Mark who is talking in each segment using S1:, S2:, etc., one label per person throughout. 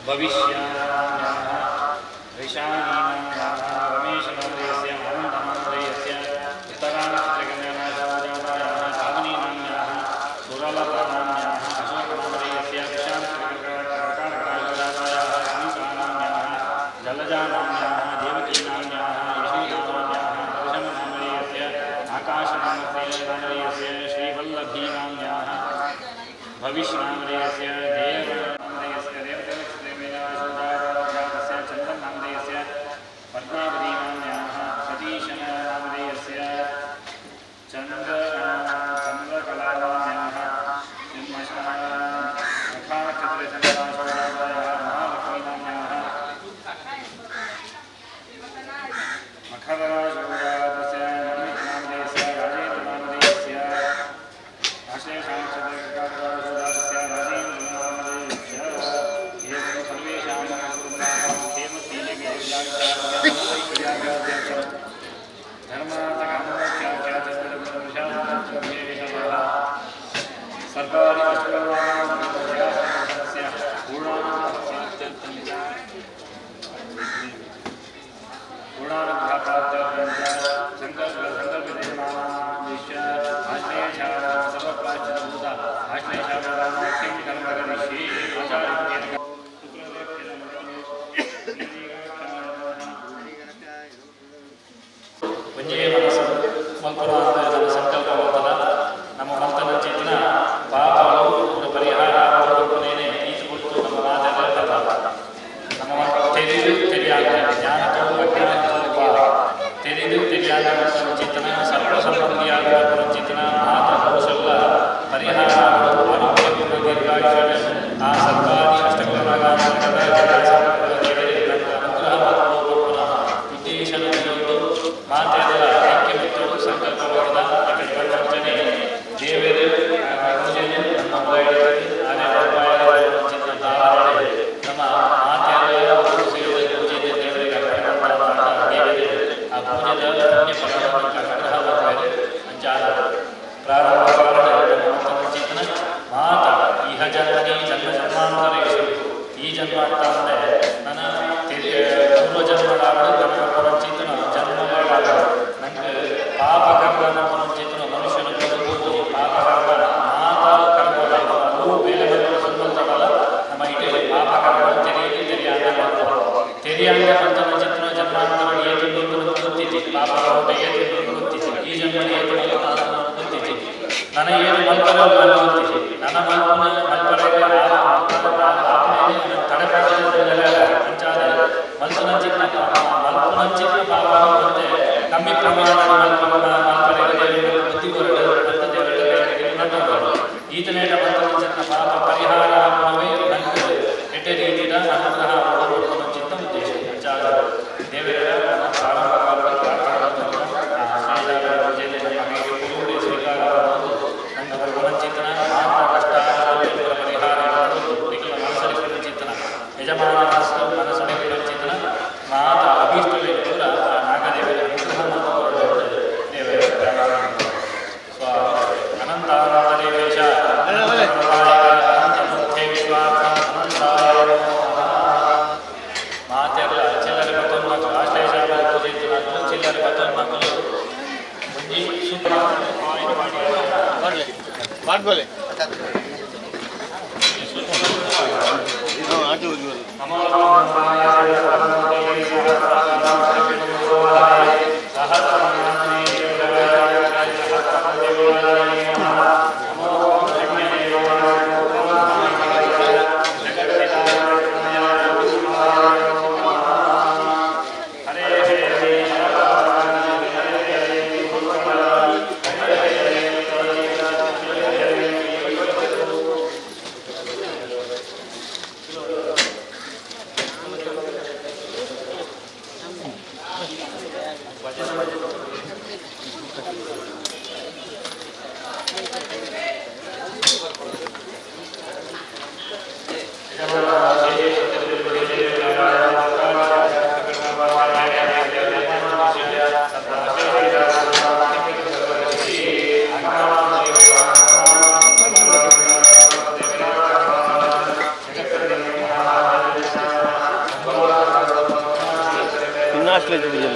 S1: ಭವಿಷ್ಯಾನಾಮ್ಯಾಃ ಋಷಾಣೀನಾಮ್ಯಾಃ ರಮೇಶನಾಮಧೇಯಸ್ಯ ಆನಂದನಾಮಧೇಯಸ್ಯ उत्तरानक्षत्रकन्यानाशोजातायाः पावनीनाम्याः सुरलतानाम्याः अशोकनामधेयस्य विशान्तकर्काटकराशोजातायाः सुनीतानाम्याः जलजानाम्याः देवकीनाम्याः यशोदानाम्याः दर्शननामधेयस्य आकाशनामधेयस्य श्रीवल्लभीनाम्याः भविष्यनामधेयस्य देवनामधेयस्य देवतनक्षत्रेमेनाशोजातस्य चन्दनामधेयस्य पद्मावतीनाम्याः सतीशनामधेयस्य चन्द्रकलानाम्याः मखानक्षत्रे महालक्ष्मीनाम्याः मखरराशोजातस्य नवनीतनामधेयस्य राजेन्द्रनामधेयस्य आश्लेषानक्षत्रकर्काटकराशोजातस्य राजेन्द्रनामधेयस्य एवं सर्वेषां ಸರ್ಕಾರಿ ಪೂರ್ಣಾನುಗ್ರಹ ಸಂಕಲ್ಪ ಸಂಕಲ್ಪಿತೇಶ ಆಶ್ಲೇಷ ಸರ್ವಪ್ರಾಶ್ಚಿತಭೂತ ಆಶ್ಲೇಷಾಮುಖ್ಯಂ ಕರ್ಮ ಕರಿಷ್ಯೆ ಆಚಾರ್ಯ. ಒಂಜೇ ಮನಸ್ಸು ಮಲ್ಪುನ ನಮ್ಮ ಸಂಕಲ್ಪ ಮಲ್ತದ ನಮ್ಮ ಮಲ್ತನ ಚೇತನ ಪಾಪಗಳು ಪೂರ ಪರಿಹಾರ ಆವೊಂದು ಈತ ಕೊಟ್ಟು ನಮ್ಮ ಮಾತೆಲ್ಲ ನಮ್ಮ ತೆರೆದು ತೆರೆಯಾದ ಜ್ಞಾನತೋ ಅಜ್ಞಾನತೋ ವಾ ತೆರೆದು ತೆರೆಯಾದ ಚೇತನ ಸರ್ವ ಸಂಬಂಧಿಯಾದ ಚೇತನ ಮಾತ ದೋಷಗಳ ಪರಿಹಾರ ಆರೋಗ್ಯಪೂರ್ಣ ದೀರ್ಘಾಯುಷ್ಯ ಆ ಸರ್ವಾದಿ ಅಷ್ಟಕರ್ಮಗಳ ಅನುಗ್ರಹ ಉದ್ದೇಶದ ಮಾತೆಲ್ಲ ಐಕ್ಯ ಮತ್ತು ಸಂಕಲ್ಪವಾದ ಪರಿವರ್ತನೆ ದೇವರು ಪೂಜೆಯು ನಮ್ಮ ನಮ್ಮ ಮಾತೆಲ್ಲ ಸೇರಿ ಪೂಜೆ ದೇವರಿಗೆ ಅರ್ಪಣೆ ಮಾಡುವಂತ ದೇವರು ಆ ಪೂಜೆದ ಪುಣ್ಯ ಫಲವನ್ನು ಅನುಗ್ರಹ ಮಾಡ್ತಾರೆ. ಅಂಚಾದ ಪ್ರಾರಂಭ ಚೇತನ ಮಾತ ಇಹ ಜನ್ಮನಿ ಜನ್ಮ ಜನ್ಮಾಂತರೇಷು ಈ ಜನ್ಮ ಅಂತ ಅಂದರೆ ನನ್ನ ಪೂರ್ವ ಜನ್ಮದಾಗಲು ನನ್ನ ಪುನಶ್ಚೇತನ ಜನ್ಮಗಳಾಗಲು ನಂಗೆ ಪಾಪ ಕರ್ಮನ ಪುನಶ್ಚೇತನ ಮನುಷ್ಯನ ಬದುಕುವುದು ಪಾಪ ಕರ್ಮ ಮಾತ ಕರ್ಮದ ಅವು ಬೇರೆ ಬೇರೆ ಸಂಬಂಧವಲ್ಲ. ನಮ್ಮ ಇಡೀ ಪಾಪ ಕರ್ಮ ತೆರೆಯಲಿ ತೆರೆಯಾಗ ಮಾಡ್ತಾರೆ ತೆರೆಯಾಗ ಬಂತ ಚಿತ್ರ ಜನ್ಮಾಂತರ ಏತು ಗೊತ್ತಿತ್ತು ಪಾಪ ಕರ್ಮ ಏತು ಗೊತ್ತಿತ್ತು ಈ ಜನ್ಮ ಏತು ಗೊತ್ತಿತ್ತು ನನ್ನ ಏನು ಮಲ್ಪರ ಗೊತ್ತಿತ್ತು ನನ್ನ ಮಲ್ಪನ ಮಲ್ಪರ ಮಲ್ಪನಂಚಿನ ಪಾಪ ಮತ್ತೆ ಕಮ್ಮಿ ಪ್ರಮಾಣ ಮಲ್ಪನ ಮಲ್ಪರ ಬುದ್ಧಿ ಬರಡು ಅಂತ ದೇವರ ಈತನೇಟ ಮಲ್ಪನಂಚಿನ ಪಾಪ ಪರಿಹಾರ ಆಪನವೇ ನಂಗೆ ಎಡ್ಡೆ ರೀತಿಯ ಅನುಗ್ರಹ ಚಿತ್ತ ಉದ್ದೇಶ. ಅಂಚಾದ ದೇವರ ಪ್ರಾರಂಭ ಸ್ವೀಕಾರ ನಂಗೆ ಪುನಶ್ಚೇತನ ಮಾತ ಕಷ್ಟ ಪರಿಹಾರ ಮನಸ್ಸಲ್ಲಿ ಯಜಮಾನ ಮನಸ್ಸಲ್ಲಿ ಪುನಶ್ಚೇತನ ಮಾತ ಅಭೀಷ್ಟವೇ ಕೂಡ ಆ ನಾಗದೇವರ ಅನುಗ್ರಹ ದೇವರ ಸ್ವ ಅನಂತಾನಂದ ದೇವೇಶ ಅನಂತಾಯ ಮಾತೆಲ್ಲ ಚಿಲ್ಲರೆ ಮತ್ತೊಂದು ಮಕ್ಕಳು ಆಶ್ಲೇಷ ಪೂಜೆ ಚಿಲ್ಲರೆ ಮತ್ತೊಂದು ಮಕ್ಕಳು ಒಂಜಿ ಸೂಪರ್.
S2: ಮಾಡ್ಬೋಲೆ ಆಚೆ ಹೋಗಿ.
S1: ಭಜನೆ.
S2: ಕಾಸ್ಟ್ಲಿ ಪೂಜೆ.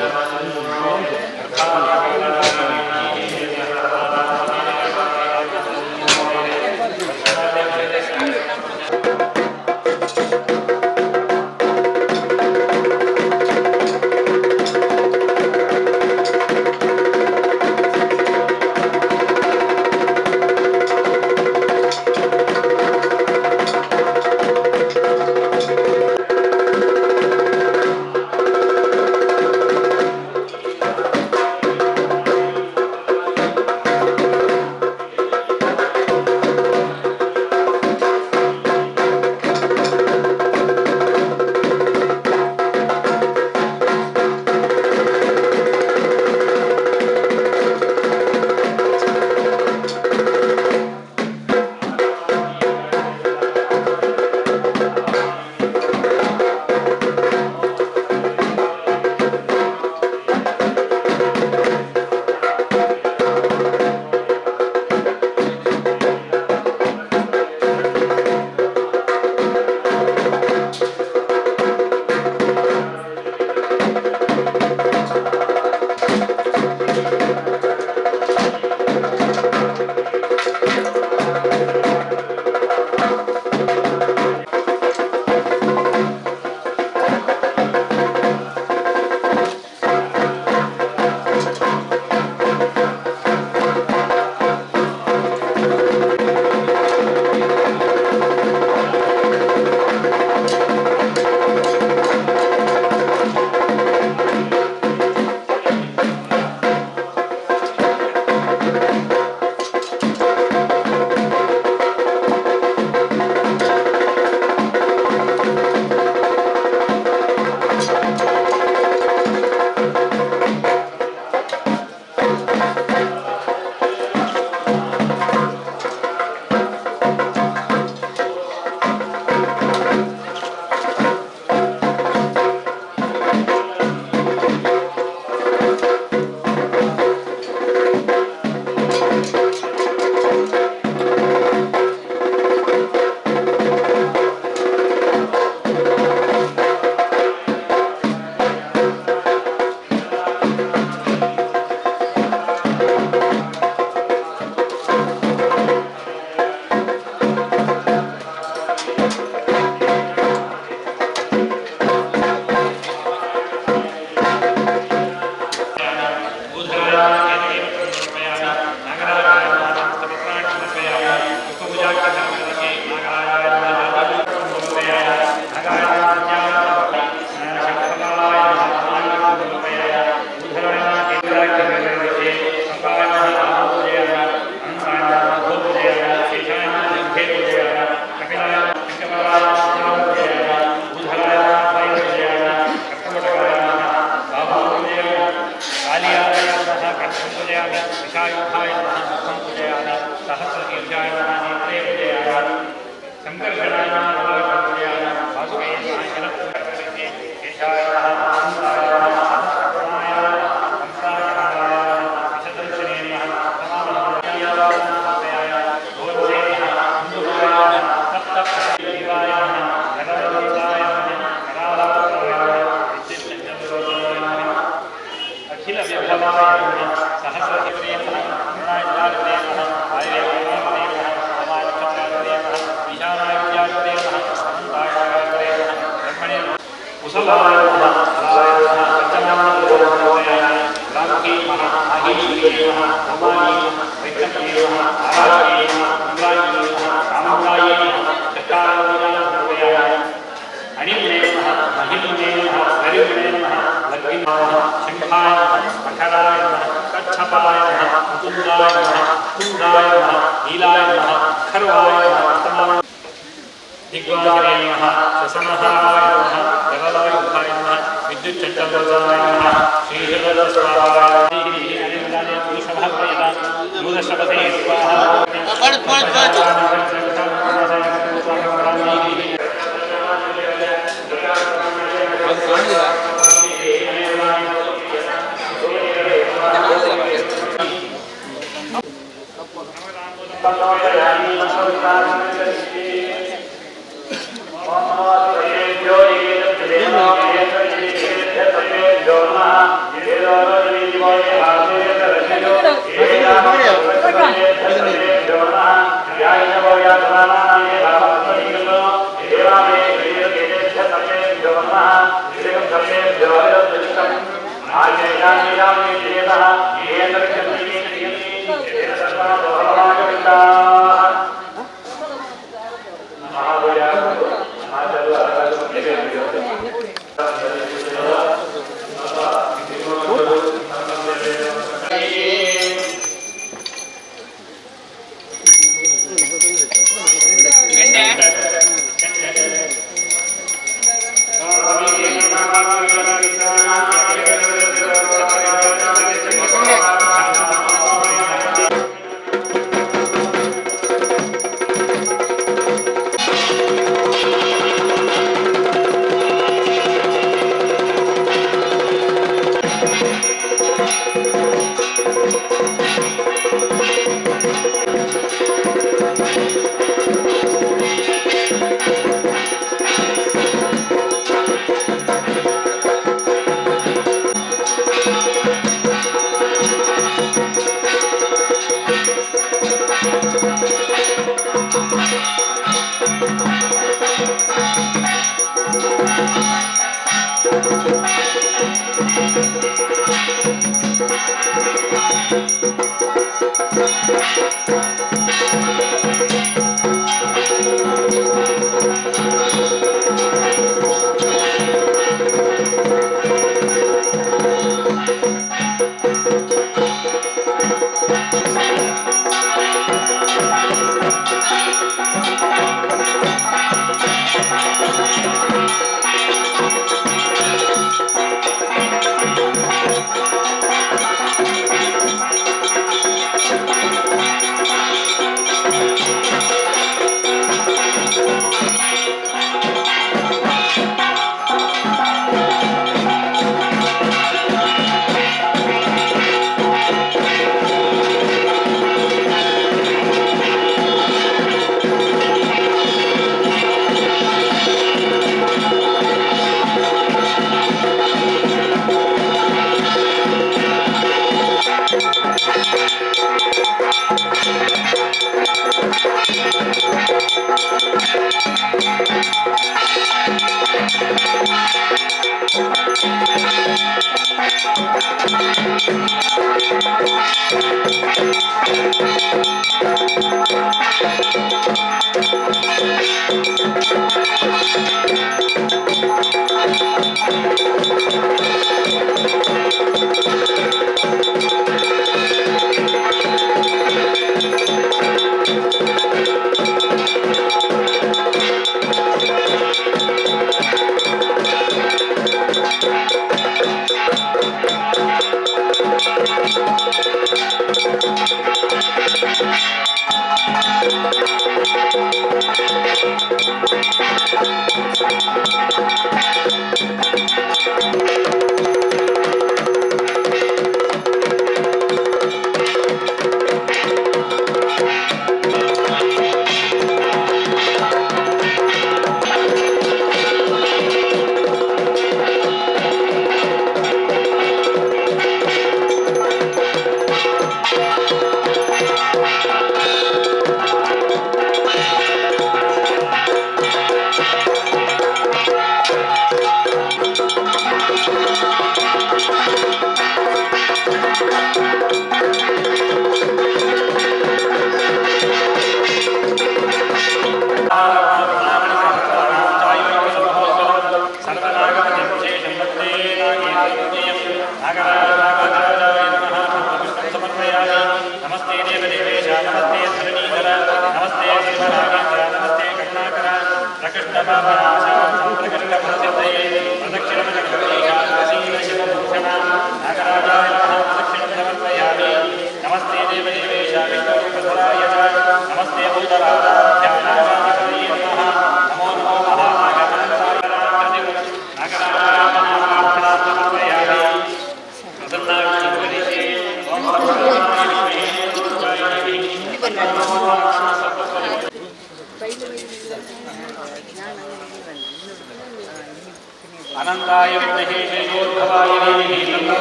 S1: ಅನಂತಾಯ ವಿದ್ಮಹೇ ಶೇಷೋದ್ಭವಾಯ ಧೀಮಹಿ ತನ್ನೋ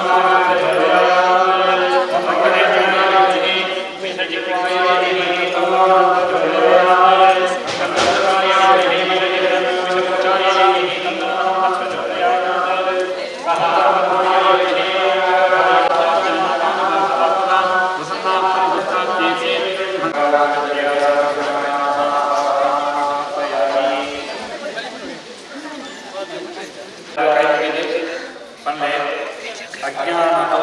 S1: ಪ್ರಚೋದಯಾತ್. ವೆಂಕಟೇಶಾಯ ವಿದ್ಮಹೇ ವಿಷಜಿಹ್ವಾಯ ಧೀಮಹಿ ತನ್ನೋ ಪ್ರಚೋದಯಾತ್. ಕಂದರಾಯ ವಿದ್ಮಹೇ ವಿಷಪುಚ್ಛಾಯ ಧೀಮಹಿ ತನ್ನೋ ಪ್ರಚೋದಯಾತ್. ಅಜ್ಞಾನತೋ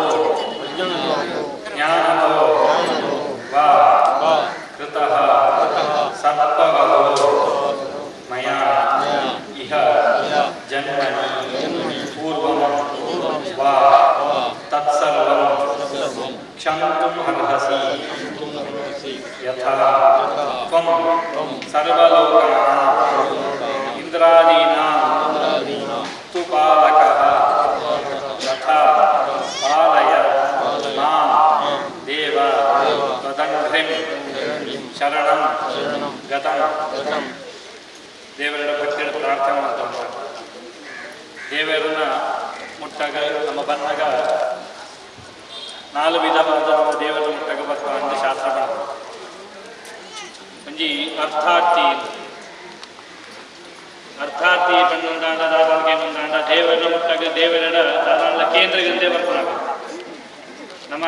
S1: ಜ್ಞಾನತೋ ವಾ ಕೃತಃ ಸತ್ಪವೋ ಮಯಾ ಇಹ ಜನ್ಮನಿ ಪೂರ್ವಂ ವಾ ತತ್ಸರ್ವಂ ಕ್ಷಂತುಂ ಅರ್ಹಸಿ ಯಥಾ ತ್ವಂ ಸರ್ವಲೋಕಾನಾಂ ಇಂದ್ರಾದೀನಾಂ ತು ಪಾಲಕಃ ತಥಾ ಪಾಲಯ ಮಾಂ ದೇವ ತ್ವದಂಘ್ರಿಂ ಶರಣಂ ಗತಂ. ದೇವರ ಭಕ್ತಿಯ ಪ್ರಾರ್ಥನೆ ಮಾಡ್ತಾರೆ. ದೇವರನ್ನ ಮುಟ್ಟಾಗ ನಮ್ಮ ಬಂದಾಗ ನಾಲ್ಕು ವಿಧವಾದ ನಮ್ಮ ದೇವರ ಮುಟ್ಟಾಗ ಬರ್ತಾ ಅಂತ ಶಾಸ್ತ್ರ ಮಾಡ್ತಾರೆ. ಒಂಜಿ ಅರ್ಥಾರ್ಥಿ, ಅರ್ಥಾರ್ಥಿ ಬಂದಂದಾಂಡ ದಾದಾಳಿಗೆ ಬಂದಾಂಡ ದೇವರ ಮುಟ್ಟಾಗ ದೇವರ ದಾದಾಳ ಕೇಂದ್ರಗಂದೇ ಬರ್ತಾಗ ನಮ್ಮ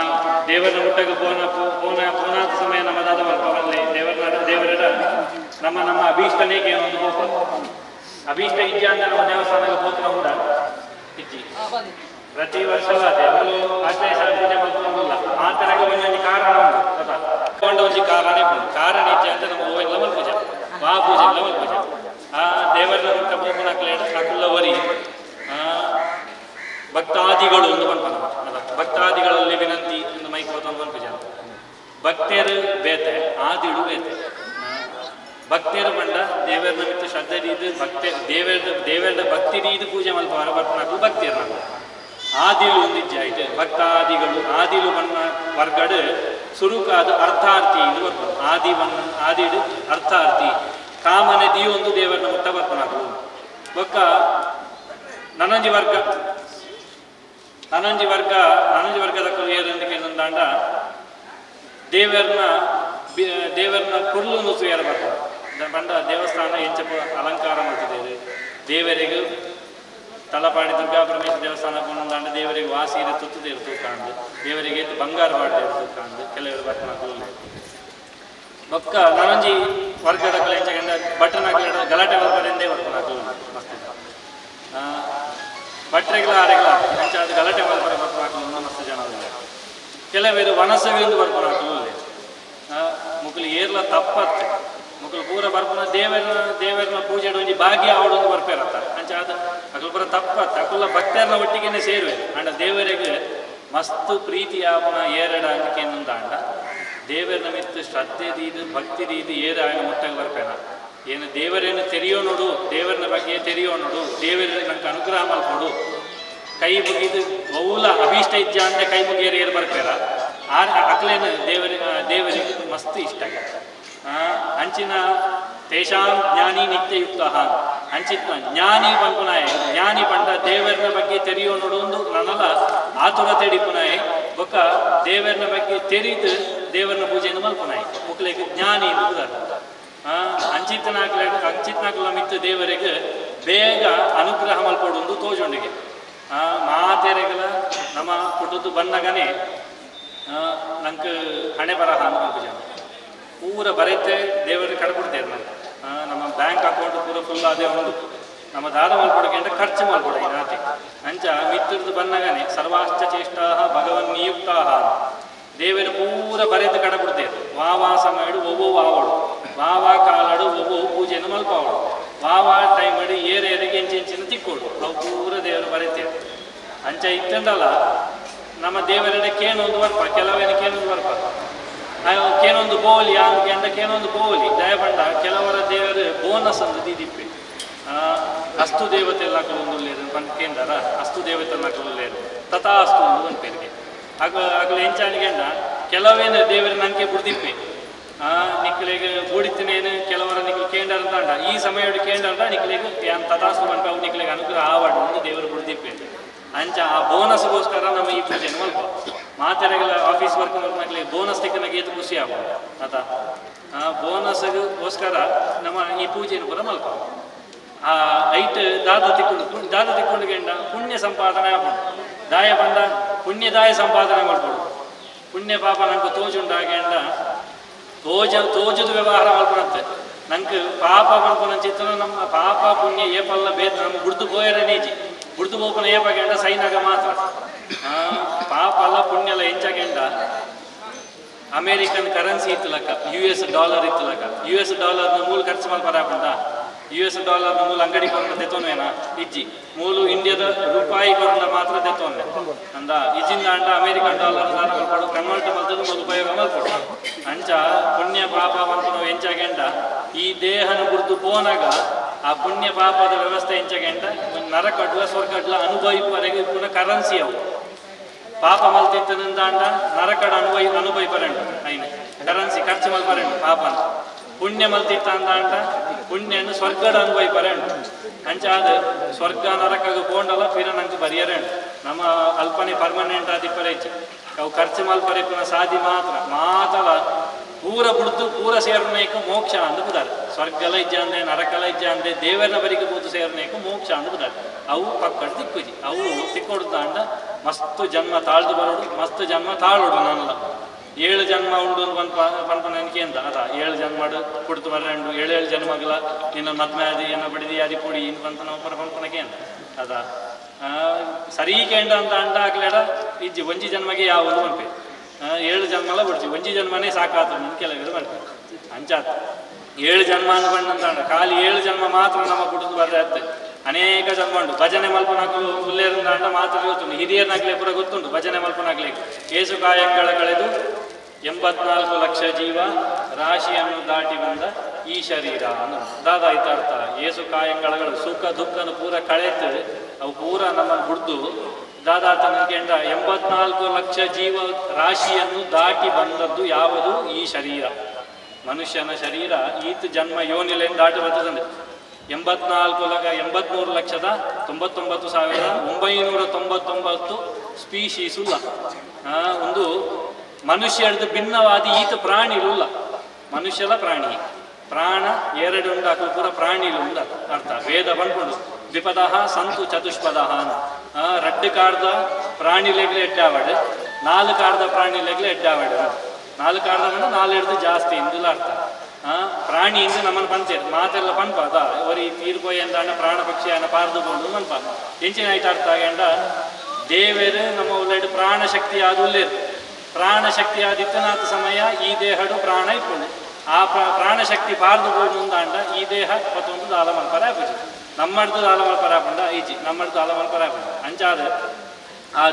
S1: ದೇವರ ಮುಟ್ಟಾಗ ಪೋನ ಪೋನ ಪೋನಾದ ಸಮಯ ನಮ್ಮ ದಾದ ಬರ್ಪವಲ್ಲಿ ದೇವರ ದೇವರ ನಮ್ಮ ನಮ್ಮ ಅಭೀಷ್ಟನೇ ಒಂದು ಹೋಪ ಅಭೀಷ್ಟ ಇಜ್ಜೆ ಅಂದ್ರೆ ನಮ್ಮ ದೇವಸ್ಥಾನಕ್ಕೆ ಹೋತ್ರ ಕೂಡ ಇಜ್ಜಿ. ಪ್ರತಿ ವರ್ಷವೂ ಅದೇ ಆಶ್ರಯ ಪೂಜೆ ಮಾಡ್ಕೊಂಡಿಲ್ಲ. ಆ ತರಗ ಒಂದೊಂದು ಕಾರಣ ಉಂಟು ಗೊತ್ತಾ? ಕೊಂಡ ಒಂಜಿ ಕಾರಣ ಉಂಟು. ಕಾರಣ ಇಜ್ಜೆ ಅಂತ ನಮ್ಮ ಹೂವಿನ ಪೂಜೆ ವಾ ಪೂಜೆ ಇಲ್ಲ ಪೂಜೆ ಆ ದೇವರ ಮುಟ್ಟ ಪೋಪುನ ಅಕುಲ್ಲ ಒರಿ ಭಕ್ತಾದಿಗಳು ಒಂದು ಪನ್ಪನ ಭಕ್ತಾದಿಗಳಲ್ಲಿ ವಿನಂತಿ ಒಂದು ಮೈಕ್ ಒಂದು ಪೂಜೆ. ಭಕ್ತರು ಬೇತೆ ಆದಿಳು ಬೇತೆ. ಭಕ್ತರು ಬಂಡ ದೇವರ ನಿಮಿತ್ತ ಶ್ರದ್ಧೆ ರೀದು ಭಕ್ತೆ ದೇವರ ದೇವರ ಭಕ್ತಿ ರೀದು ಪೂಜೆ ಮಲ್ಪವರ ಬರ್ಪನಾಕು ಭಕ್ತಿಯರು ನಮ್ಮ ಆದಿಲು ಒಂದಿಜ್ಜೆ ಆಯ್ತು. ಭಕ್ತಾದಿಗಳು ಆದಿಲು ಬಣ್ಣ ವರ್ಗಡು ಸುರುಕಾದ ಅರ್ಥಾರ್ಥಿ ಇದು ಬರ್ಪು ಆದಿ ಬಣ್ಣ ಆದಿಡು ಅರ್ಥಾರ್ಥಿ ಕಾಮನೆ ದೀಯೊಂದು ದೇವರನ್ನ ಮುಟ್ಟ ಬರ್ಪನಾಕು. ಬೊಕ್ಕ ನನಂಜಿ ವರ್ಗ ನನಂಜಿ ವರ್ಗ ನನಂಜಿ ವರ್ಗದ ಏರಂದಿಗೆ ದೇವರನ್ನ ದೇವರನ್ನ ಕುರ್ಲು ಸುಯಾರ ಬರ್ತಾರೆ. ಬಂಡ ದೇವಸ್ಥಾನ ಎಂಚ ಅಲಂಕಾರ ಮಾಡ್ತಿದ್ದೇವೆ ದೇವರಿಗೆ ತಲಪಾಡಿ ದುರ್ಗಾ ಪರಮೇಶ್ವರ ದೇವಸ್ಥಾನ ಕೊಂಡಂದಾಂಡ ದೇವರಿಗೆ ವಾಸೀರೆ ತುತ್ತು ದೇವರು ತೂಕಾಂಡು ದೇವರಿಗೆ ಬಂಗಾರ ಮಾಡಿ ತೂಕಾಂಡು ಕೆಲವರು ಬರ್ಪಣ. ಬೊಕ್ಕ ನನಂಜಿ ವರ್ಗದ ಕಲೆ ಎಂಚ ಬಟ್ಟನ ಗಲಾಟೆ ಬರ್ಪರೆಂದೇ ಬರ್ಪಣ ಮಸ್ತ್ ಭಟ್ರೆಗಳ ಆರೆಗಳ ಅಂಚ ಅದು ಗಲಾಟೆ ಮಲ್ಪರೆ ಬರ್ಪಣ ಮಸ್ತ್ ಜನ. ಕೆಲವರು ವನಸವಿಂದು ಬರ್ಪಣ ಮುಕುಲು ಏರ್ಲ ತಪ್ಪತ್ತೆ ಮುಕುಲು ಪೂರ ಬರ್ಪುನ ದೇವರ ದೇವರನ ಪೂಜೆ ಒಂಜಿ ಭಾಗ್ಯ ಅವಡೊಂದು ಬರ್ಪೇರತ್ತ ಅಂಚ ಅದು ಅಕುಲು ಪೂರ ತಪ್ಪತ್ತೆ ಅಕುಲ ಭಕ್ತರನ್ನ ಒಟ್ಟಿಗೆನೆ ಸೇರುವೆ. ಅಂಡ ದೇವರಿಗೆ ಮಸ್ತ್ ಪ್ರೀತಿ ಆಪುನ ಏರಡ ಅಂದಿಕೆಂದ ಅಂಡ ದೇವರ ಮಿತ್ತು ಶ್ರದ್ಧೆ ದೀದು ಭಕ್ತಿ ದೀದು ಏರ ಆಯನ ಮುಟ್ಟಾಗ ಬರ್ಪೇನ ಏನು ದೇವರೇನು ತೆರೆಯೋ ನೋಡು ದೇವರನ ಬಗ್ಗೆ ತೆರೆಯೋ ನೋಡು ದೇವರ ನಂಗೆ ಅನುಗ್ರಹ ಮಲ್ಕೊಡು ಕೈ ಮುಗಿದು ಬಹುಲ ಅಭೀಷ್ಟ ಇಜ್ಜ ಅಂದ್ರೆ ಕೈ ಮುಗಿಯರು ಏರು ಬರ್ಪೇರ ಆ ಅಕ್ಲೇನು ದೇವರಿಗೆ ದೇವರಿಗೆ ಮಸ್ತ್ ಇಷ್ಟ ಆಗಿದೆ. ಅಂಚಿನ ತೇಷಾಂ ಜ್ಞಾನಿ ನಿತ್ಯಯುಕ್ತ ಅಂಚಿತ್ನ ಜ್ಞಾನಿ ಪಂಪುನಾಯ ಜ್ಞಾನಿ ಪಂಡ ದೇವರನ ಬಗ್ಗೆ ತೆರೆಯೋ ನೋಡು ಒಂದು ನನ್ನಲ್ಲ ಆತುರತೆ ಹಿಡಿಪುನಾಯ ಬೊಕ್ಕ ದೇವರನ ಬಗ್ಗೆ ತೆರೆದು ದೇವರನ ಪೂಜೆಯನ್ನು ಮಲ್ಪುನಾಯ ಮುಕ್ಲೆಗೆ ಜ್ಞಾನಿ ಎಂದು. ಅಂಚಿತನಾಗ್ಲ ಅಂಚಿತನಾಗ್ಲ ಮಿತ್ತು ದೇವರಿಗೆ ಬೇಗ ಅನುಗ್ರಹ ಮಲ್ಪೊಡೊಂದು ತೋಜೊಂಡಿಗೆ ಮಾತೆರೆಗಳ ನಮ್ಮ ಪುಟ್ಟದ್ದು ಬನ್ನಗನೆ ನಂಗೆ ಹಣೆ ಬರಹ ಅಂತ ಜನ ಪೂರ ಬರೆತೆ ದೇವರಿಗೆ ಕಡ್ಬಿಡ್ತೇವೆ ನಾವು. ನಮ್ಮ ಬ್ಯಾಂಕ್ ಅಕೌಂಟ್ ಪೂರ ಫುಲ್ ಅದೇ ಒಂದು ನಮ್ಮ ದಾದ ಮಲ್ಪೊಡಕ್ಕೆ ಅಂದ್ರೆ ಖರ್ಚು ಮಲ್ಪೊಡ ನಾತೆ ಅಂಚ ಮಿತ್ರದ್ದು ಬನ್ನಗನೆ ಸರ್ವಾಶ್ಚ ಚೇಷ್ಟಾ ಭಗವನ್ ನಿಯುಕ್ತಾ ದೇವರು ಪೂರ ಬರೆದು ಕಡಬಿಡ್ತೇವೆ. ವಾ ವಾ ಸಮಯಡು ಒವ್ವೋ ಆವಡು ವಾ ವಾ ಕಾಲಡು ಒವ್ವೋ ಪೂಜೆಯನ್ನು ಮಲ್ಪಾವಡು ವಾ ವಾ ಟೈಮ್ ಅಡು ಏರೇರಿಗೆ ಎಂಚೆಂಚಿನ ತಿಕ್ಕೋಡು ಅವು ಪೂರ ದೇವರು ಬರೆತೇವೆ. ಅಂಚ ಇತ್ತಂದಲ್ಲ ನಮ್ಮ ದೇವರೆಡೆ ಕೇನೊಂದು ಬರ್ಪ ಕೆಲವೇನು ಕೇನೊಂದು ಬರ್ಪ ಕೇನೊಂದು ಬೋಲಿ ಅಂದ ಕೇನೊಂದು ಬೋಲಿ ದಯಪಂಡ ಕೆಲವರ ದೇವರು ಬೋನಸ್ ಅಂದು ದೀದಿಪ್ಪೆ ಅಸ್ತು ದೇವತೆ ಎಲ್ಲ ಉಲ್ಲೇರು ಪಂಡ ಕೇಂದ್ರ ಅಸ್ತು ದೇವತೆ ಎಲ್ಲ ಉಲ್ಲೇರು ತಥಾ ಅಸ್ತು ಒಂದು ಪನ್ಪೇರಿಗೆ ಅಗ ಅಗಲ ಎಂಚಾಣಿಗೆಂಡ ಕೆಲವೇನು ದೇವರ ನಂಗೆ ಬುಡ್ದಿಪ್ಪೆ ನಿಕ್ಕಲಿಗೆ ಬೂಡಿತ್ತಿನೇನು ಕೆಲವರ ನಿಕ್ಕಲು ಕೇಂಡರಂತಾಂಡ ಈ ಸಮಯಡು ಕೇಂಡರ್ದ ನಿಕ್ಲೆಗ್ ಯಾನ್ ತಥಾಸ್ತು ಪನ್ಪೆ ಅವು ನಿಕ್ಲೆಗ್ ಅನುಗ್ರಹ ಆವಡ್ ಉಂದು ದೇವರು ಬುಡ್ದಿಪ್ಪೆ. ಅಂಚ ಆ ಬೋನಸ್ಗೋಸ್ಕರ ನಮ್ಮ ಈ ಪೂಜೆನ್ ಮಲ್ಪ. ಮಾತೆರೆಗಳ ಆಫೀಸ್ ವರ್ಕ್ ಮಲ್ಪನಕ್ಲೆಗ್ ಬೋನಸ್ ತಿಕ್ಕನಗ ಏತ್ ಖುಷಿ ಆಪುಂಡು ಅತ. ಆ ಬೋನಸ್ಗೋಸ್ಕರ ನಮ್ಮ ಈ ಪೂಜೆನ್ ಪೂರ ಮಲ್ಪ. ಆ ಐಟ್ ದಾದ ತಿಕ್ಕೊಂಡು ದಾದ ತಿಕ್ಕೊಂಡು ಗೆಂಡ ಪುಣ್ಯ ಸಂಪಾದನೆ ಆಪುಂಡು. ದಾಯ ಪಂಡ ಪುಣ್ಯದಾಯ ಸಂಪಾದನೆ ಮಲ್ಪೊಡು. ಪುಣ್ಯ ಪಾಪ ನಂಗೆ ತೋಜುಂಡಾಗೆಂಡ ತೋಜುದು ವ್ಯವಹಾರ ಮಲ್ಪನತ್ತೆ. ನಂಗೆ ಪಾಪ ಮಲ್ಪನಂಚಿತ್ತನ ನಮ್ಮ ಪಾಪ ಪುಣ್ಯ ಏಪಲ್ಲ ಬೇದ ನಮ್ಮ ಬುಡ್ದು ಪೋಯರ ನೇಜಿ ಬುಡ್ದು ಪೋಪನ ಏಪಗೆಂಡ ಸೈನಾಗ ಮಾತ್ರ. ಪಾಪ ಅಲ್ಲ ಪುಣ್ಯ ಅಲ್ಲ ಎಂಚಗೆಂಡ ಅಮೇರಿಕನ್ ಕರೆನ್ಸಿ ಇತ್ತಲಕ್ಕ US dollar ಇತ್ತಲಕ್ಕ US ಡಾಲರ್ನ ಮೂಲ ಖರ್ಚು ಮಲ್ಪರ ಆಪುಂಡ. US ಡಾಲರ್ನ ಮೂಲ ಅಂಗಡಿ ಕೊರನ ದೆತ್ತೊನ್ವೇನಾ ಇಜ್ಜಿ. ಮೂಲು ಇಂಡಿಯಾದ ರೂಪಾಯಿ ಕೊರನ ಮಾತ್ರ ದೆತ್ತೊನ್ವೆ ಅಂದ ಇಜ್ಜಿಂದ ಅಂಡ ಅಮೇರಿಕನ್ ಡಾಲರ್ ದಾನ ಮಲ್ಪೊಡು ಕನ್ವರ್ಟ್ ಮಲ್ತದು ಮೂಲು ಉಪಯೋಗ ಮಲ್ಪೊಡು. ಅಂಚ ಪುಣ್ಯ ಪಾಪ ಮಲ್ಪುನವು ಎಂಚಗೆಂಡ ಈ ದೇಹನ ಬುಡ್ದು ಪೋನಾಗ ಆ ಪುಣ್ಯ ಪಾಪದ ವ್ಯವಸ್ಥೆ ಎಂಚಗೆಂಡ ನರಕಡ್ಲ ಸ್ವರ್ಗಡ್ಲ ಅನುಭವಿಪರೆಗೆ ಇಪ್ಪುನ ಕರೆನ್ಸಿ ಅವು. ಪಾಪ ಮಲ್ತಿತ್ತನಿಂದ ಅಂಡ ನರಕಡ ಅನುಭವಿಪರೆಂಡು ಐನ ಕರೆನ್ಸಿ ಖರ್ಚು ಮಲ್ಪರೆಂಡು ಪಾಪನ. ಪುಣ್ಯ ಮಲ್ತಿತ್ತ ಅಂದ ಪುಣ್ಯನು ಸ್ವರ್ಗಡ ಅನುಭವಿಪರೆಂಡು. ಅಂಚ ಅದು ಸ್ವರ್ಗ ನರಕಗ ಪೋಂಡಲ ಪಿರ ನಂಗೆ ಬರಿಯರೆಂಡು. ನಮ್ಮ ಅಲ್ಪನೆ ಪರ್ಮನೆಂಟ್ ಆದಿಪ್ಪರೆ ಇಜ್ಜಿ. ಅವು ಖರ್ಚು ಮಲ್ಪರೆ ಇಪ್ಪುನ ಸಾದಿ ಮಾತ್ರ ಮಾತಲ ಪೂರ ಬುಡ್ದು ಪೂರ ಸೇರ್ನೇಕ ಮೋಕ್ಷ ಅಂದು ಬುದಾರೆ. ಸ್ವರ್ಗಲ ಇಜ್ಜಾಂದೆ ನರಕಲ ಇಜ್ಜಾಂದೆ ದೇವರನ ಬರಿಗೆ ಪೂತು ಸೇರ್ನೇಕ ಮೋಕ್ಷ ಅಂದು ಬುದಾರೆ. ಅವು ಪಕ್ಕಡ್ ತಿಕ್ಕುಜಿ. ಅವು ತಿಕ್ಕೊಡ್ದು ಅಂಡ ಮಸ್ತ್ ಜನ್ಮ ತಾಳ್ದು ಬರೋಡು ಮಸ್ತ್ ಜನ್ಮ ತಾಳೋಡು. ನಾನಲ್ಲ 7 ಜನ್ಮ ಉಂಡು ಪನ್ಪ ಪನ್ಪ ನನಗೆ ಅಂತ ಅದ 7 ಜನ್ಮಡು ಕುಡ್ತು ಬರಂಡು 7 ಜನ್ಮಗಳ ನಿನ್ನ ಮದ್ಮೆ ಆದಿ ಏನೋ ಬಡಿದಿ ಆದಿ ಪುಡಿ ಇನ್ ಪಂತ ನಾವು ಪರ ಪನ್ಪನಕ್ಕೆ ಅಂತ ಅದ ಸರಿ ಕೇಂಡ ಅಂತ ಅಂಡ ಹಾಕ್ಲೇಡ ಇಜ್ಜಿ ಒಂಜಿ ಜನ್ಮಗೆ ಯಾವುದು ಪನ್ಪೆ 7 ಜನ್ಮಲ ಬಿಡ್ಚಿ ಒಂಜಿ ಜನ್ಮನೇ ಸಾಕಾತು ಕೆಲವರು ಪನ್ಪೆ. ಅಂಚಾತ್ 7 ಜನ್ಮ ಅಂದ್ಕೊಂಡಂತ ಅಂಡ ಖಾಲಿ 7 ಜನ್ಮ ಮಾತ್ರ ನಮ್ಮ ಕುಟುಂಬ ಬರ್ರೆ. ಅನೇಕ ಜನ್ಮ ಉಂಟು. ಭಜನೆ ಮಲ್ಪನಾಕಲು ಉಲ್ಲೇರಿಂದ ಅಂಡ ಮಾತ್ರ ಗೊತ್ತುಂಟು. ಹಿರಿಯರ್ನಾಗ್ಲೇ ಪೂರ ಗೊತ್ತುಂಟು ಭಜನೆ ಮಲ್ಪನಾಗ್ಲೇ. ಏಸು ಕಾಯಂಗಳ ಕಳೆದು 84 ಲಕ್ಷ ಜೀವ ರಾಶಿಯನ್ನು ದಾಟಿ ಬಂದ ಈ ಶರೀರ ಅನ್ನು ದಾದಾಯ್ತ ಅರ್ಥ. ಏಸು ಕಾಯಂಗಳಗಳು ಸುಖ ದುಃಖನ ಪೂರ ಕಳೆತು ಅವು ಪೂರ ನಮ್ಮನ್ನು ಬುಡ್ದು ದಾದಾತನ ಕೆಂಡ 84 ಲಕ್ಷ ಜೀವ ರಾಶಿಯನ್ನು ದಾಟಿ ಬಂದದ್ದು ಯಾವುದು? ಈ ಶರೀರ. ಮನುಷ್ಯನ ಶರೀರ ಈತ ಜನ್ಮ ಯೋನಿಲೆಂದು ದಾಟಿ ಬರ್ತದಂತೆ. 84,83,99,999 ಸ್ಪೀಶೀಸ್ ಉಲ್ಲ. ಒಂದು ಮನುಷ್ಯರದ್ದು ಭಿನ್ನವಾದ ಈತ ಪ್ರಾಣಿಲುಲ್ಲ. ಮನುಷ್ಯಲ ಪ್ರಾಣಿ ಪ್ರಾಣ ಎರಡು ಉಂಡಾಕು ಪೂರ ಪ್ರಾಣಿಲು ಉಂಡ ಅರ್ಥ. ವೇದ ಬಂದ್ಕೊಂಡು ದ್ವಿಪದಃ ಸಂತು ಚತುಷ್ಪದಃ ರಡ್ಡು ಕಾರ್ದ ಪ್ರಾಣಿಲೆಗ್ಲೆ ಎಡ್ಡಾವಡು, 4 ಕಾರ್ದ ಪ್ರಾಣಿಲೆಗ್ಲೆ ಎಡ್ಡಾವಡು. 4 ಕಾರ್ದ ಬಂದು 4 ಹಿಡ್ದು ಜಾಸ್ತಿ ಇಂದುಲ ಅರ್ಥ. ಪ್ರಾಣಿ ಇಂದು ನಮ್ಮನ್ನು ಪಂಚೇರು ಮಾತೆಲ್ಲ ಪನ್ಪ ಅದ ಒರಿ ತೀರ್ಪೋಯ್ ಅಂತ ಅಣ್ಣ ಪ್ರಾಣ ಪಕ್ಷಿ ಅನ್ನ ಪಾರ್ದು ಕೊಂಡು ಮನ್ಪ ಎಂಚಿನ ಆಯ್ತು ಅರ್ಥ ಆಗಂಡ ದೇವರು ನಮ್ಮ ಉಲ್ಲೇಡು ಪ್ರಾಣ ಶಕ್ತಿ ಆದ ಉಲ್ಲೇರು ಪ್ರಾಣ ಶಕ್ತಿ ಆದಿತ್ತನಾಥ ಸಮಯ ಈ ದೇಹಡು ಪ್ರಾಣ ಇಟ್ಕೊಂಡು ಆ ಪ್ರಾಣಶಕ್ತಿ ಪಾರ್ದು ಕೊಂಡು ಅಂಡ ಈ ದೇಹ ಮತ್ತೊಂದು ದಾಲ ಮಲ್ಪರ ಆಪುಜಿ ನಮ್ಮಡ್ದು ದಾಲ ಮಲ್ಪರ ಆಪುಂಡ ಈಜಿ ನಮ್ಮಡ್ದು ದಾಲ ಮಲ್ಪರ ಆಪುಂಡ ಅಂಚಾದ ಆ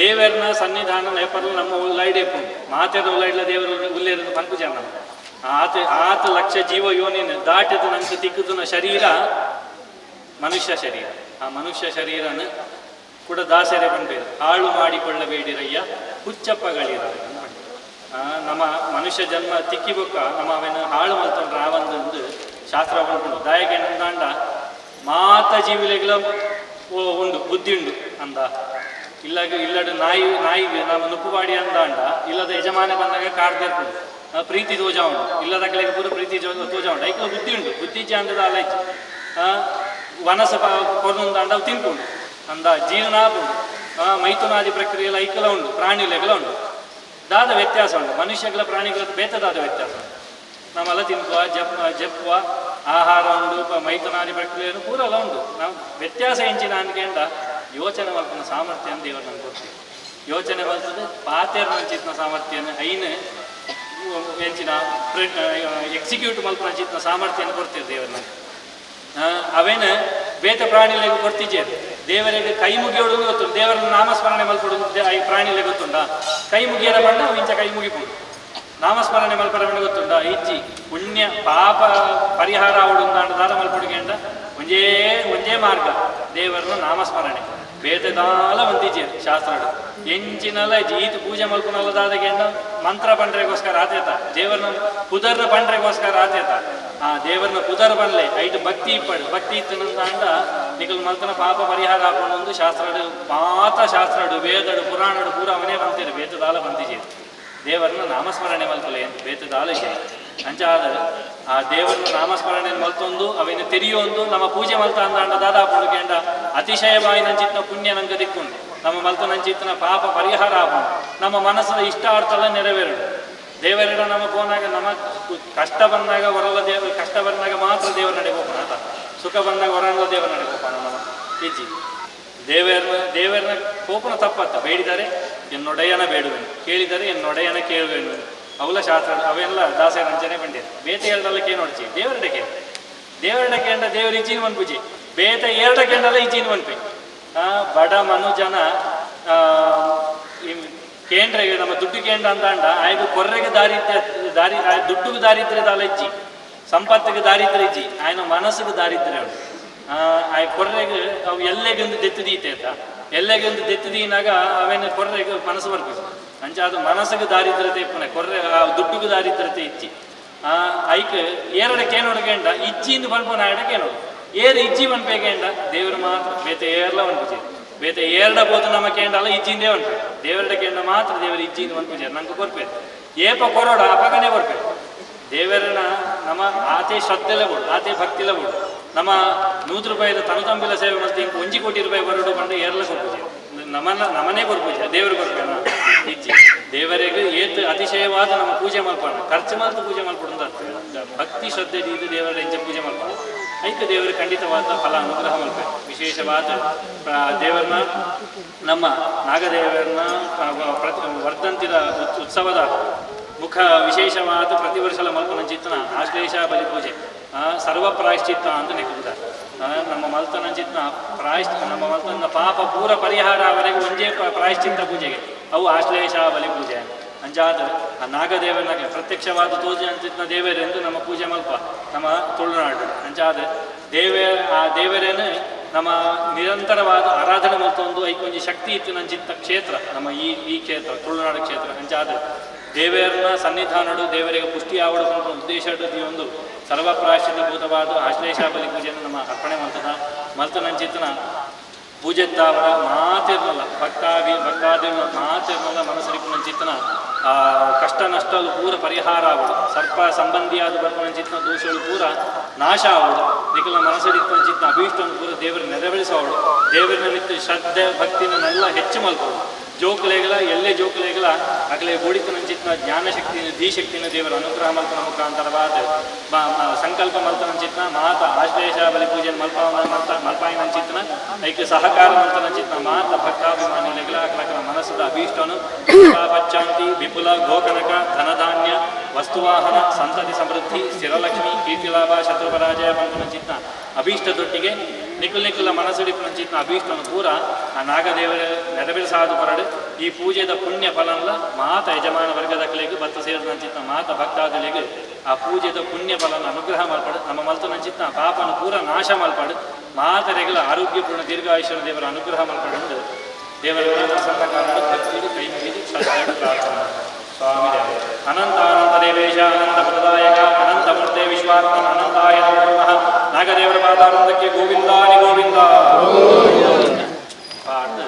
S1: ದೇವರನ ಸನ್ನಿಧಾನ ನೇಪರ್ಲು ನಮ್ಮ ಉಲ್ಲೈಡೆ ಇಪ್ಪುಂಡು ಮಾತೆದ ಉಲ್ಲೈಡ್ಲ ದೇವರು ಉಲ್ಲೇರು ಪನ್ಪುಜ ನಮ್ಮ ಆತ ಆತ ಲಕ್ಷ ಜೀವ ಯೋನಿನ ದಾಟಿದ ನಂಗೆ ತಿಕ್ಕುದನ ಶರೀರ ಮನುಷ್ಯ ಶರೀರ. ಆ ಮನುಷ್ಯ ಶರೀರನ ಕೂಡ ದಾಸರೇ ಪನ್ಪೇರು ಹಾಳು ಮಾಡಿಕೊಳ್ಳಬೇಡಿರಯ್ಯ ಹುಚ್ಚಪ್ಪಗಳಿರ. ನಮ್ಮ ಮನುಷ್ಯ ಜನ್ಮ ತಿಕ್ಕಿಬೊಕ್ಕ ನಮ್ಮ ಅವೇನು ಹಾಳು ಮಲ್ತೊಂಡ್ರೆ ಆ ಒಂದು ಶಾಸ್ತ್ರ ಪನ್ಪುಂಡು. ದಾಯಕ ಏನಂದಾಂಡ ಮಾತ ಜೀವಿಲೆಗಳ ಉಂಡು ಬುದ್ಧಿ ಉಂಡು ಅಂದ ಇಲ್ಲಾಗ ಇಲ್ಲಡು ನಾಯಿ ನಾಯಿಗೆ ನಮ್ಮ ನುಪ್ಪುಪಾಡಿ ಅಂದಾಂಡ ಇಲ್ಲದ ಯಜಮಾನ ಬಂದಾಗ ಕಾಡ್ದಿರ್ಪುಂಡು ಪ್ರೀತಿ ತೋಜ ಉಂಡು ಇಲ್ಲದಕ್ಕಲಿಗೆ ಪೂರ ಪ್ರೀತಿ ತೋಜ ಉಂಡು ಐಕ್ಲ ಬುದ್ಧಿ ಉಂಡು ಬುದ್ಧಿ ಅಂದದ ಅಲ್ಲ ಇಜ್ಜಿ ವನಸ ಕೊರ್ನುಂದಾಂಡ ಅವು ತಿನ್ಪುಂಡು ಅಂದ ಜೀರ್ಣ ಆಪುಂಡು ಮೈಥುನಾದಿ ಪ್ರಕ್ರಿಯೆಲ್ಲ ಐಕ್ಲ ಉಂಡು ಪ್ರಾಣಿಲೆಗಳ ಉಂಡು ದಾದ ವ್ಯತ್ಯಾಸ ಉಂಟು ಮನುಷ್ಯಗಳ ಪ್ರಾಣಿಗಳ ಬೇತದಾದ ವ್ಯತ್ಯಾಸ ಉಂಟು. ನಮ್ಮೆಲ್ಲ ತಿನ್ಪುವ ಜಪ್ಪುವ ಆಹಾರ ಉಂಡು ಮೈಥುನಾದಿ ಪ್ರಕ್ರಿಯೆಯನ್ನು ಪೂರ ಎಲ್ಲ ಉಂಟು. ನಾವು ವ್ಯತ್ಯಾಸ ಎಂಚಿನ ಅನ್ಕೆಂಡ ಯೋಚನೆ ಮಲ್ಪುನ ಸಾಮರ್ಥ್ಯ ದೇವರು ನಮ್ಗೆ ಕೊಡ್ತೀವಿ. ಯೋಚನೆ ಮಲ್ತದೆ ಪಾತೆರ್ನಂಚಿತ್ನ ಸಾಮರ್ಥ್ಯನ ಐನು ಎಂಚಿನ ಎಕ್ಸಿಕ್ಯೂಟ್ ಮಲ್ಪುನಂಚಿತ್ನ ಸಾಮರ್ಥ್ಯನ ಕೊಡ್ತೀವಿ ದೇವರು ನಮ್ಗೆ. ಅವೇನು ಬೇತ ಪ್ರಾಣಿಲೆಗೂ ಕೊಡ್ತಿದ್ದೆ ದೇವರಿಗೆ ಕೈ ಮುಗಿಯೋಡು ಗೊತ್ತುಂಟು ದೇವರ ನಾಮಸ್ಮರಣೆ ಮಲ್ಪಡು ಪ್ರಾಣಿಲೆ ಗೊತ್ತುಂಡ ಕೈ ಮುಗಿಯರ ಬಣ್ಣ ಇಂಚ ಕೈ ಮುಗಿಪುಂಡು ನಾಮಸ್ಮರಣೆ ಮಲ್ಪರ ಬಣ್ಣ ಗೊತ್ತುಂಡ ಇಜ್ಜಿ ಪುಣ್ಯ ಪಾಪ ಪರಿಹಾರ ಅವಡು ದಾನ ಮಲ್ಪಡುಗೆಂಡ ಒಂಜೇ ಒಂಜೇ ಮಾರ್ಗ ದೇವರನ್ನ ನಾಮಸ್ಮರಣೆ. ಬೇತೆ ದಾಲ ಬಂದಿಜೇರು ಶಾಸ್ತ್ರಡು ಎಂಚಿನಲ ಈತ ಪೂಜೆ ಮಲ್ಪುನಲ್ಲ ದಾದಗೆ ಮಂತ್ರ ಪಂಡ್ರೆಗೋಸ್ಕರ ಆತೇತ ದೇವರನ್ನ ಪುದರ್ನ ಪಂಡ್ರೆಗೋಸ್ಕರ ಆತೇತ ಆ ದೇವರನ್ನ ಪುದರ್ ಬನ್ಲೆ ಐಟ್ ಭಕ್ತಿ ಇಪ್ಪಡು ಭಕ್ತಿ ಇತ್ತನಂದ ನಿಕಲ್ ಮಲ್ತನ ಪಾಪ ಪರಿಹಾರ ಆಪುಂಡು ಶಾಸ್ತ್ರಡು ಮಾತ ಶಾಸ್ತ್ರಡು ವೇದಡು ಪುರಾಣಡು ಪೂರ ಅವನೇ ಬಂತೀರು ಬೇತೆ ದಾಲ ಬಂದಿಜೇರು ದೇವರನ್ನ ನಾಮಸ್ಮರಣೆ ಮಲ್ಪಲೆ ಬೇತೆ ದಾಲ ಅಂಚಾದ ಆ ದೇವರನ್ನ ನಾಮಸ್ಮರಣೆ ಮಲ್ತೊಂದು ಅವೇನು ತೆರಿಯೊಂದು ನಮ್ಮ ಪೂಜೆ ಮಲ್ತ ಅಂದಾಂಡ ದಾದಾ ಪುಡುಗೆಂಡ ಅತಿಶಯವಾಯಿನಂಚಿತ್ನ ಪುಣ್ಯ ನಂಗೆ ದಿಕ್ಕುಂಡು ನಮ್ಮ ಮಲ್ತನಂಚಿತ್ನ ಪಾಪ ಪರಿಹಾರ ಆಪುಂಡು ನಮ್ಮ ಮನಸ್ಸಿನ ಇಷ್ಟಾರ್ಥಲ್ಲ ನೆರವೇರಡು ದೇವರೆಡ ನಮ್ಮ ಪೋನಾಗ ನಮ್ಮ ಕಷ್ಟ ಬಂದಾಗ ಹೊರಲ್ಲ ದೇವ ಕಷ್ಟ ಬಂದಾಗ ಮಾತ್ರ ದೇವರ ನಡೆ ಹೋಗೋಣ ಆತ ಸುಖ ಬಂದಾಗ ಹೊರಲ್ಲ ದೇವರ ನಡೆ ಹೋಗೋಣ ನಮ್ಮ ಇಜ್ಜಿ ದೇವರನ್ನ ದೇವರನ್ನ ಕೋಪನ ತಪ್ಪತ್ತ ಬೇಡಿದರೆ ಎನ್ನೊಡೆಯನ ಬೇಡುವೆನು ಕೇಳಿದರೆ ಎನ್ನೊಡೆಯನ ಕೇಳುವೆನು ಅವಲ ಶಾಸ್ತ್ರ ಅವೆಲ್ಲ ದಾಸರ ಅಂಚನೆ ಬಂದಿದೆ ಬೇತೆ ಎರಡಲ್ಲ ಕೇನೋಡ್ಚಿ ದೇವರಡ ಕೇಳ ದೇವರಡ ಕೇಂದ್ರ ದೇವರ ಇಚ್ಚಿನ ಮನ್ಪುಜಿ ಬೇತೆ ಎರಡ ಕೇಂದ್ರಲ್ಲ ಇಚ್ಚಿನ ಮನ್ಪಿ ಬಡ ಮನುಜನ ಕೇಂದ್ರಗೆ ನಮ್ಮ ದುಡ್ಡು ಕೇಂದ್ರ ಅಂತ ಅಂಡ ಆಯ್ತು ಕೊರ್ರೆಗೆ ದಾರಿದ್ರ್ಯ ದಾರಿ ದುಡ್ಡುಗೆ ದಾರಿದ್ರ್ಯ ದಾಲ ಇಜ್ಜಿ ಸಂಪತ್ತಿಗೆ ದಾರಿದ್ರ್ಯ ಇಜ್ಜಿ ಆಯ್ನ ಮನಸ್ಸಿಗೆ ದಾರಿದ್ರ್ಯ ಉಂಟು ಆಯ್ ಕೊರ್ರೆಗೆ ಅವು ಎಲ್ಲೆಗೊಂದು ದೆತ್ತು ದೀತೆ ಆಯ್ತಾ ಎಲ್ಲೆಗೊಂದು ದೆತ್ತು ದೀನಾಗ ಅವೇನು ಕೊರ್ರೆಗೆ ಮನಸ್ಸು ಬರ್ಬೇಕು ಅಂಚ ಅದು ಮನಸ್ಸಿಗೆ ದಾರಿದ್ರತೆ ಇಪ್ಪನೆ ಕೊರ್ರೆ ಆ ದುಡ್ಡುಗೆ ದಾರಿದ್ರತೆ ಇಜ್ಜಿ ಐಕ್ ಏರಡ ಕೇನೋಡು ಇಜ್ಜಿಂದು ಪನ್ಪುನ ಆಯಡ ಕೇನೋಡು ಏರು ಇಜ್ಜಿ ಪನ್ಪೇಕೇಂಡ ದೇವರು ಮಾತ್ರ ಬೇತೆ ಏರ್ಲ ಪನ್ಪುಜಿ ಬೇತೆ ಏರ್ಡ ಪೋತು ನಮ್ಮ ಕೇಂಡಲ್ಲ ಇಜ್ಜಿಂದೇ ಪನ್ಪೆ ದೇವರಡ ಕೇಂಡ ಮಾತ್ರ ದೇವರು ಇಜ್ಜಿಂದು ಪನ್ಪುಜಿ ನಂಗೆ ಕೊರ್ಪೇರು ಏಪ ಕೊರೋಡ ಅಪಗನೇ ಕೊರ್ಪೇರು ದೇವರನ ನಮ್ಮ ಆತೆ ಶ್ರದ್ಧೆಲ ಬೋಡು ಆತೆ ಭಕ್ತಿಲ ಬೋಡು ನಮ್ಮ 100 ರೂಪಾಯಿದ ತನುತಂಬಿಲ ಸೇವೆ ಮತ್ತೆ ಇಂಕ್ 1 ಕೋಟಿ ರೂಪಾಯಿ ಬರೋಡು ಬಂದು ಏರ್ಲ ಕೊರ್ಪುಜಿ ನಮನ ನಮನೇ ಕೊರ್ಪುಜಿ ದೇವರು ಕೊರ್ಪೇನ ಇಜ್ಜಿ ದೇವರಿಗೆ ಏತ್ ಅತಿಶಯವಾದ ನಮ್ಮ ಪೂಜೆ ಮಲ್ಪಣ ಖರ್ಚು ಮಲ್ತು ಪೂಜೆ ಮಲ್ಪಡು ಅಂತ ಭಕ್ತಿ ಶ್ರದ್ಧೆ ಇದು ದೇವರ ಎಂಚ ಪೂಜೆ ಮಲ್ಪಣ ಐಕ ದೇವರು ಖಂಡಿತವಾದ ಫಲ ಅನುಗ್ರಹ ಮಲ್ಪೆ ವಿಶೇಷವಾದ ದೇವರನ್ನ ನಮ್ಮ ನಾಗದೇವರನ್ನ ವರ್ಧಂತಿದ ಉತ್ಸವದ ಮುಖ ವಿಶೇಷವಾದ ಪ್ರತಿ ವರ್ಷಲ ಮಲ್ಪನಂಚಿತ್ತನ ಆಶ್ಲೇಷ ಬಲಿ ಪೂಜೆ ಸರ್ವ ಪ್ರಾಯಶ್ಚಿತ್ತ ಅಂತ ನೆಕ್ಕುದ ನಮ್ಮ ಮಲ್ತನಂಚಿತ್ನ ಪ್ರಾಯಶ್ಚ ನಮ್ಮ ಮಲ್ತನ ಪಾಪ ಪೂರ ಪರಿಹಾರ ಅವರೆಗೆ ಒಂಜೇ ಪ್ರಾಯಶ್ಚಿತ್ತ ಪೂಜೆಗೆ ಅವು ಆಶ್ಲೇಷ ಬಲಿ ಪೂಜೆ ಅಂಚಾದ ಆ ನಾಗದೇವನ ಪ್ರತ್ಯಕ್ಷವಾದ ತೋಜಿ ಅಂಚಿತ್ನ ದೇವರೆಂದು ನಮ್ಮ ಪೂಜೆ ಮಲ್ಪ ನಮ್ಮ ತುಳುನಾಡು ಅಂಚಾದ ದೇವ ಆ ದೇವರೇನು ನಮ್ಮ ನಿರಂತರವಾದ ಆರಾಧನೆ ಮಲ್ತೊಂದು ಐಕೊಂಜಿ ಶಕ್ತಿ ಇತ್ತು ನಂಚಿತ್ತ ಕ್ಷೇತ್ರ ನಮ್ಮ ಈ ಈ ಕ್ಷೇತ್ರ ತುಳುನಾಡು ಕ್ಷೇತ್ರ ಅಂಚಾದ ದೇವರನ್ನ ಸನ್ನಿಧಾನಡು ದೇವರಿಗೆ ಪುಷ್ಟಿ ಆವಡು ಉದ್ದೇಶ ಒಂದು ಸರ್ವ ಪ್ರಾಯಶ್ಚಿತ್ತಭೂತವಾದ ಆಶ್ಲೇಷ ಬಲಿ ಪೂಜೆಯನ್ನು ನಮ್ಮ ಅರ್ಪಣೆ ಮಲ್ತದ ಮಲ್ತನಂಚಿತ್ತನ ಪೂಜೆದ್ದಾವರ ಮಾತಿರ್ನಲ್ಲ ಭಕ್ತಾವಿ ಭಕ್ತಾದಿರ್ನ ಮಾತಿರ್ನಲ್ಲ ಮನಸ್ಸರಿಪುನಂಚಿತ್ತನ ಆ ಕಷ್ಟ ನಷ್ಟಲು ಪೂರ ಪರಿಹಾರ ಆವಡು ಸರ್ಪ ಸಂಬಂಧಿಯಾದ ಬರ್ಪನಂಚಿತ್ತನ ದೋಷಗಳು ಪೂರ ನಾಶ ಆವಡು ನಿಖಲ ಮನಸ್ಸರಿಪುನಂಚಿತ್ತನ ಅಭೀಷ್ಟವನ್ನು ಪೂರ ದೇವರ ನೆರವೇರಿಸವಳು ದೇವರ ನಿಮಿತ್ತ ಶ್ರದ್ಧೆ ಭಕ್ತಿನನ್ನೆಲ್ಲ ಹೆಚ್ಚು ಮಲ್ಕೋಳು ಜೋಕುಲೆಗಳ ಎಲ್ಲೇ ಜೋಕುಲೆಗಳ ಅಗಲೆ ಬೋಡಿತನಂಚಿತ್ನ ಜ್ಞಾನಶಕ್ತಿನ ಧೀಶಕ್ತಿನ ದೇವರ ಅನುಗ್ರಹ ಮಲ್ತನ ಮುಖಾಂತರವಾದ ಸಂಕಲ್ಪ ಮಲ್ತನಂಚಿತ್ನ ಮಾತ ಆಶ್ಲೇಷ ಬಲಿ ಪೂಜೆ ಮಲ್ಪ ಮಲ್ತ ಮಲ್ಪಾಯಿನಂಚಿತ್ನ ಐಕ್ಯ ಸಹಕಾರ ಮಲ್ತನಂಚಿತ್ನ ಮಾತ ಭಕ್ತಾಭಿಮಾನಿಲೆಗಳ ಅಕಲಕಲ ಮನಸ್ಸದ ಅಭೀಷ್ಟನು ಪಚ್ಚಾಂತಿ ವಿಪುಲ ಗೋಕನಕ ಧನಧಾನ್ಯ ವಸ್ತುವಾಹನ ಸಂತತಿ ಸಮೃದ್ಧಿ ಸ್ಥಿರಲಕ್ಷ್ಮಿ ಕೀರ್ತಿಲಾಭ ಶತ್ರುಪರಾಜಯ ಪಂಪನಂಚಿತ್ನ ಅಭೀಷ್ಟದೊಟ್ಟಿಗೆ ನಿಖುಲ್ ನಿಖುಲ ಮನಸ್ಸುಡಿಪುನಂಚಿತ್ನ ಅಭೀಷ್ಟನು ಪೂರ ಆ ನಾಗದೇವರ ನೆರವೇರಿಸಾದ ಪರಡು ಈ ಪೂಜೆದ ಪುಣ್ಯ ಫಲನ್ಲ ಮಾತ ಯಜಮಾನ ವರ್ಗದಕ್ಲೆಗ್ ಭಕ್ತ ಸೇರಿದಂಚಿತ್ನ ಮಾತ ಭಕ್ತಾದಿಲೆಗ್ ಆ ಪೂಜೆದ ಪುಣ್ಯ ಫಲನ ಅನುಗ್ರಹ ಮಲ್ಪಡು ನಮ್ಮ ಮಲ್ತನಂಚಿತ್ನ ಪಾಪನ ಪೂರ ನಾಶ ಮಲ್ಪಡು ಮಾತರೆಗಳ ಆರೋಗ್ಯಪೂರ್ಣ ದೀರ್ಘಾಯುಷ್ಯ ದೇವರ ಅನುಗ್ರಹ ಮಲ್ಪಡು ದೇವರ ಪ್ರಸನ್ನ ಕಾರಣ ಭಕ್ತಿಡು ಕೈ ಮುಗಿದು ಶ್ರದ್ಧೆಡು ಪ್ರಾರ್ಥನೆ ಸ್ವಾಮಿ ದೇವ ಅನಂತ ಅನಂತ ದೇವೇಶ ಅನಂತ ಪ್ರದಾಯಕ ಅನಂತ ಮೂರ್ತೆ ವಿಶ್ವಾತ್ಮ ಅನಂತಾಯ ನಮಃ ನಾಗದೇವರ ಪಾದಾನಂದಕ್ಕೆ ಗೋವಿಂದಾನಿ ಗೋವಿಂದ ಪಾಠ.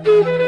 S2: Mm-hmm.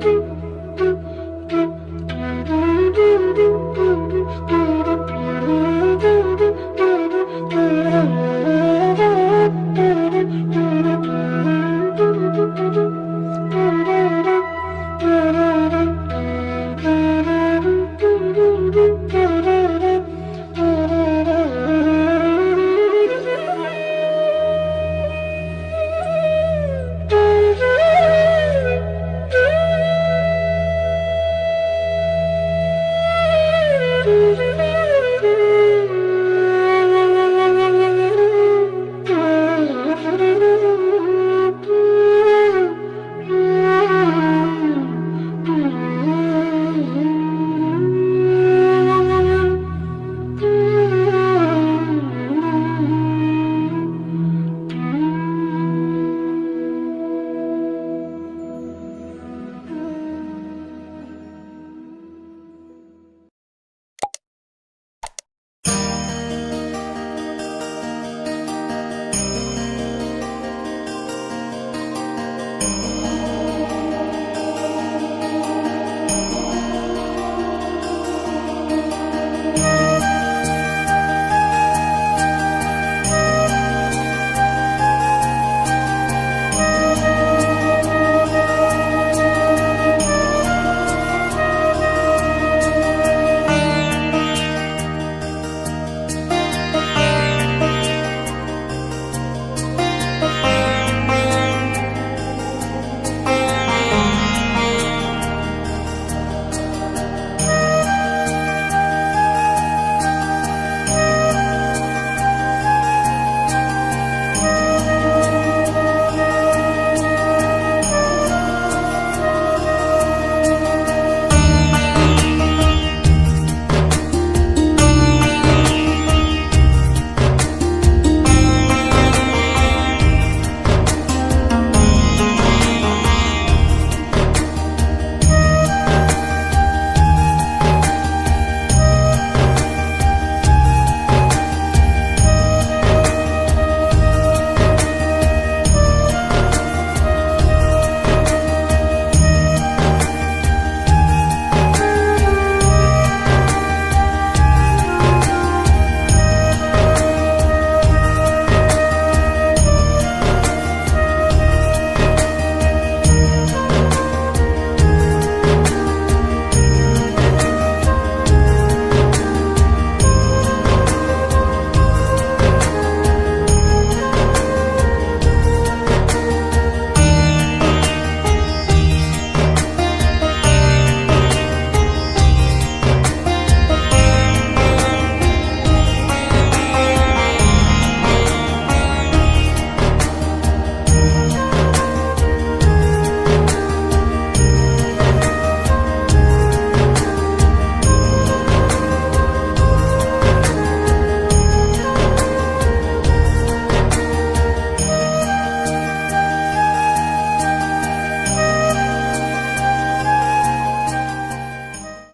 S2: Thank you.